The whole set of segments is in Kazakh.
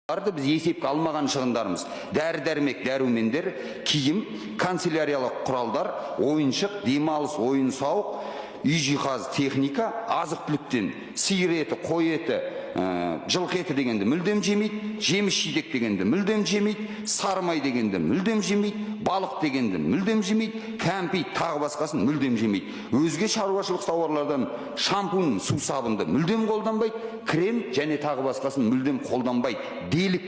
Біз есепке алмаған шығындарымыз: дәрі дәрмек, дәрумендер, киім, канцеляриялық құралдар, ойыншық, демалыс, ойын сауық, үй жиһаз, техника, азық түліктен сиыр еті, қой еті, жылқы еті дегенді мүлдем жемейді, жеміс жидек дегенді мүлдем жемейді, сары май дегенді мүлдем жемейді, балық дегенді мүлдем жемейді, кәмпит, тағы басқасын мүлдем жемейді. Өзге шаруашылық тауарлардан шампунь, сусабынды мүлдем қолданбайды, крем және тағы басқасын мүлдем қолданбайды делік.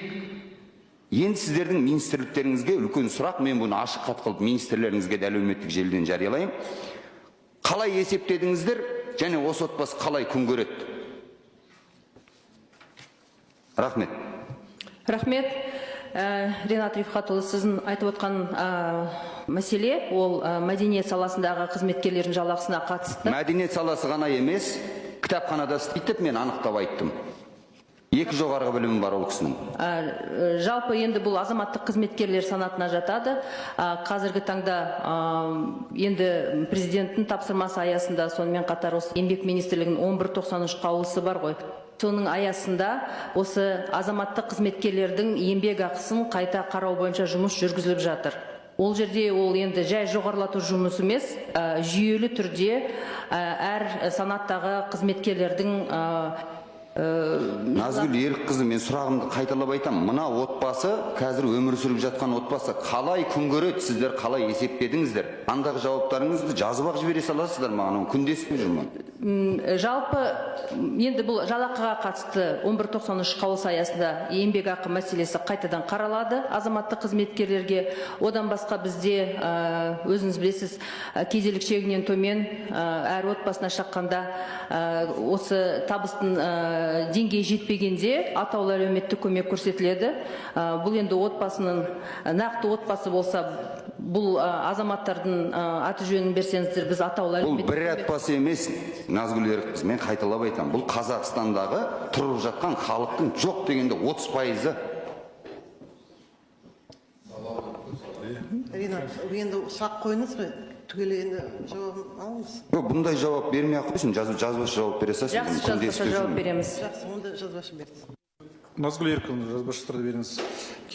Енді сіздердің министрліктеріңізге үлкен сұрақ. Мен бұны ашық хат қылып министрлеріңізге де әлеуметтік желіден жариялаймын. Қалай есептедіңіздер және осы отбасы қалай күн көреді? Рахмет. Рахмет. Ринат Рифхатұлы, сіздің айтып отқан мәселе ол мәдениет саласындағы қызметкерлердің жалақысына қатысты. Мәдениет саласы ғана емес, кітапханада істейді деп мен анықтап айттым. Екі жоғарғы білімі бар ол кісінің. Жалпы енді бұл азаматтық қызметкерлер санатына жатады. Қазіргі таңда енді президенттің тапсырмасы аясында, сонымен қатар осы Еңбек министрлігінің 1193 қаулысы бар ғой, соның аясында осы азаматтық қызметкерлердің еңбек ақысын қайта қарау бойынша жұмыс жүргізіліп жатыр. Ол жерде ол енді жай жоғарылату жұмысы емес, жүйелі түрде әр санаттағы қызметкерлердің Назгүл Ерікқызы, мен сұрағымды қайталап айтамын: мына отбасы, қазір өмір сүріп жатқан отбасы қалай күн көреді? Сіздер қалай есептедіңіздер? Андағы жауаптарыңызды жазып ақ жібере саласыздар маған, оны күнде естіп жүрмін. Жалпы енді бұл жалақыға қатысты 1193 қаулысы аясында еңбекақы мәселесі қайтадан қаралады азаматтық қызметкерлерге. Одан басқа бізде, өзіңіз білесіз, кедейлік шегінен төмен әр отбасына шаққанда осы табыстың деңгейі жетпегенде атаулы әлеуметтік көмек көрсетіледі. Бұл енді отбасының нақты отбасы болса, бұл азаматтардың аты жөнін берсеңіздер, біз атаулы Бұл әлеуметтік бір отбасы емес, Назгүл Ерікқызы, мен қайталап айтамын: бұл Қазақстандағы тұрып жатқан халықтың жоқ дегенде 30%-ы. Ринат, енді сұрақ қойыңыз ғой, түгел енді жауабын алыңыз. Жоқ, бұндай жауап бермей ақ қойсын, жазбаша жауап бере салсын. Жақсы, Күнде жазбаша естіп жауап жүрмін. береміз. Жақсы, онда жазбаша беріңіз. Назгүл Еркіновна, жазбаша түрде беріңіз.